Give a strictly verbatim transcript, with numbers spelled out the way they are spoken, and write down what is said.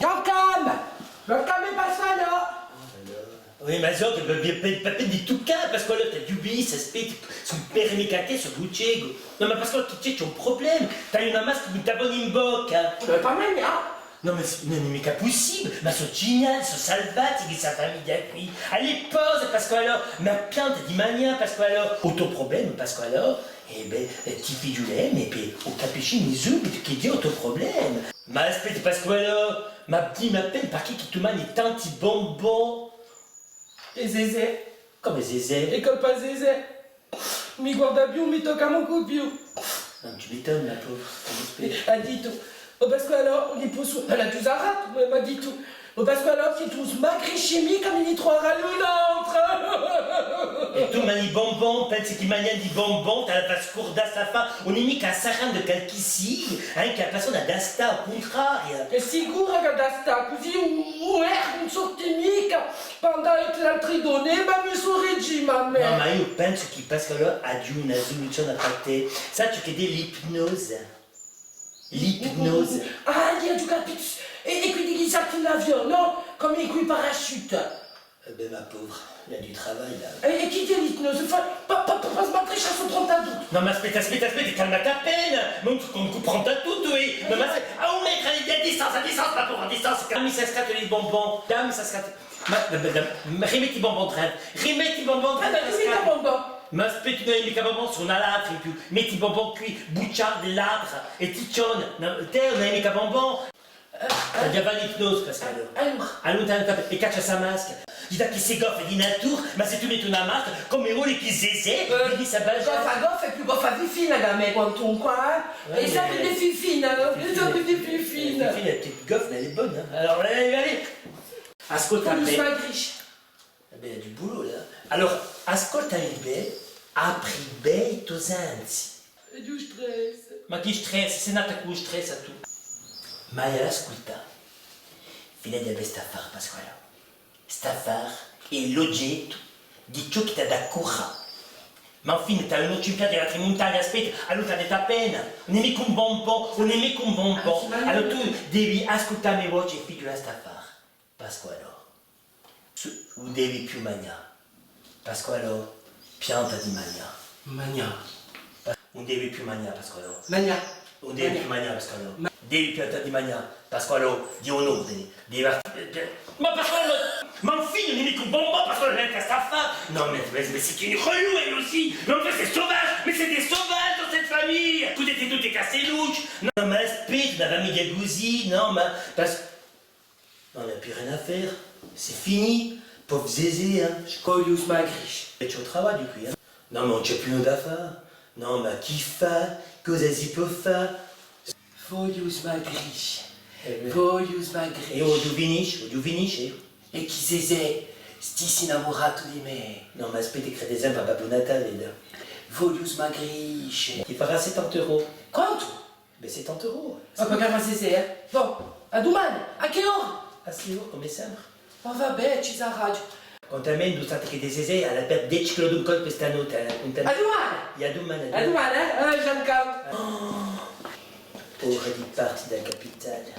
Cancam! Cancam, passu là! Oui, ma sò chì pò, pò, pò, pò di tuccà, Pasqualò, t'aghju vistu, aspetta, sò un pè micca chì sò cecu. Nò, ma Pasqualò, chì c'hè, c'hè un prublema? T'hai una masca chì t'avveni in bocca. Ùn pò micca. Nò, ma s-, ùn hè micca pussibile, ma sò geniali, sò salvatichi, sta famiglia quì. Allez, posa, Pasqualò, ma pianta di magnà, Pasqualò. U to prublema, Pasqualò, eh bè, eh, ti fighjulemu, è pè u capiscimu subitu chì hè u to prublema. Ma aspetta, Pasqualò, ma dimmi appena, parchì chì tù magni tanti bonbon? Hè Zezè. Cumu Zezè? Hè colpa di Zezè. Mi guarda più, mi tocca mancu più. Ùn ci metti, ma povera, cumu spetta? Hà dittu: "O Pasqualò, ùn li possu." Allora, tù sarai, ma m'hà dittu: "O Pasqualò, chì tù smagrisci micca, mi ni truvarà un altru." È tù magni bonbon, pensi chì magnendu i bonbon, t'hà da fà scurdà st'affare, ùn hè micca sarrà di qualchissia, ancu a persona d'astà, à u cuntrariu. Hè sicura ch'hà da stà, cusì u, u nervu ùn sorti micca. Quandu à l'altri donni, ma mi sò regime, à mè. Nò, ma eiu pensu chì Pasqualò aghju una suluzione per tè. Sai ciò ch'hè l'ipnosa? L'ipnosa. Ah, aghju capitu. È, è quindi chì salti in avione, nò? Cum'è quì parachute. Eh bè, ma povera, il y a du travail, là. È, è chì hè l'ipnosa? Fà, pà, pà, pà, pà smagriscia, sò pronta à tuttu. Nò, ma aspetta, aspetta, aspetta, calmati appena. Ma ùn sò cum'è pronta à tuttu, eh. Nò, ma sè, à un metru di distanza, à distanza, ma povera, à distanza. Dammi sta scatula di bonbon, dammi sta scatula. Ma, ma, ma, ma, rimetti i bonbon drentu, rimetti i bonbon drentu. Ma ùn ci metti bonbon. Ma aspetta, ùn ci hè micca bonbon, sò una ladra in più. Metti i bonbon quì, bugiarda di ladra, è ti chjoni, nò, tè, ùn ci hè micca bonbon. Eh, eh. Aghju da fà l'ipnosa, Pasqualò. Eh, allora. Allontana i capelli è caccia sta mascara. Dì, chì sè goffa di natura, ma s'è tù metti una mascara, cum'è voli chì Zezè, eh, vedi sta bella. Goffa, goffa, hè più goffa Fifina chè mè, quantunque, eh. Eh, è sempre di Fifina, nò? È sempre di Fifina. Fifina hè più goffa, ma hè bona, eh. Allora, allez, allez. Ascolta, Folius Magris. Eh bè, du boulot, là. Allora, ascoltami bè, apri bè i to sensi. Hè u stress. Ma chì stress? Sì nata cù u stress, tù. Ma ascolta, fidati di st'affare, Pasqualò. St'affare hè l'ogettu di ciò chì t'hà da curà. Ma infine, t'hai un occhju in piazza di l'altra muntagna, aspetta, allora t'hai appena. Ùn hè micca un bonbon, ùn hè micca un bonbon. Allora tù devi ascultà a me voce è fighjulà st'affare. Pasqualò, ùn devi più magnà. Pasqualò, pianta di magnà. Magnà. Ùn devi più magnà, Pasqualò. Magnà. Ùn devi più magnà, Pasqualò. Devi piantà di magnà, Pasqualò, di un ordine. Devi... Ma Pasqualò, ma infine, ùn hè micca un bonbon, Pasqualò, ùn hè micca st'affare. Non, mais, mais, mais c'est une relou, elle aussi. Non, mais c'est sauvage, mais c'est des sauvages dans cette famille. Vous êtes toutes des castelucce. Non, ma aspetta, una famiglia cusì, nò, ma... Pas- Non, il n'y a plus rien à faire. C'est fini. Pauvre Zezè, hein. Folius Magris. È ci hè u travagliu quì, eh. Non, ma ùn ci hè più nudda da fà. Non, ma chì fà? Cosa si pò fà? Folius Magris. Eh bè. Folius Magris. È oghje finisce, oghje finisce. È chì Zezè stissi innamuratu di mè. Non, ma aspetta, credi sempre à Babbu Natale, là. Folius Magris. Ti farà settanta euro. Quantu? Bè, settanta euro. Ma pagà à Zezè, eh? Bon, à dumane. À chì ora? À sei ore, cum'è sempre. Ma va bè, ci saraghju. Quant'à mè, ùn sate chì Zezè hà da perde dece chilò d'un colpu stanotte, eh, quant'à mè. À dumane! È à dumane, à dumane. À dumane, eh? Eh, Jean-Claude. Oh, paura di parte da a capitale.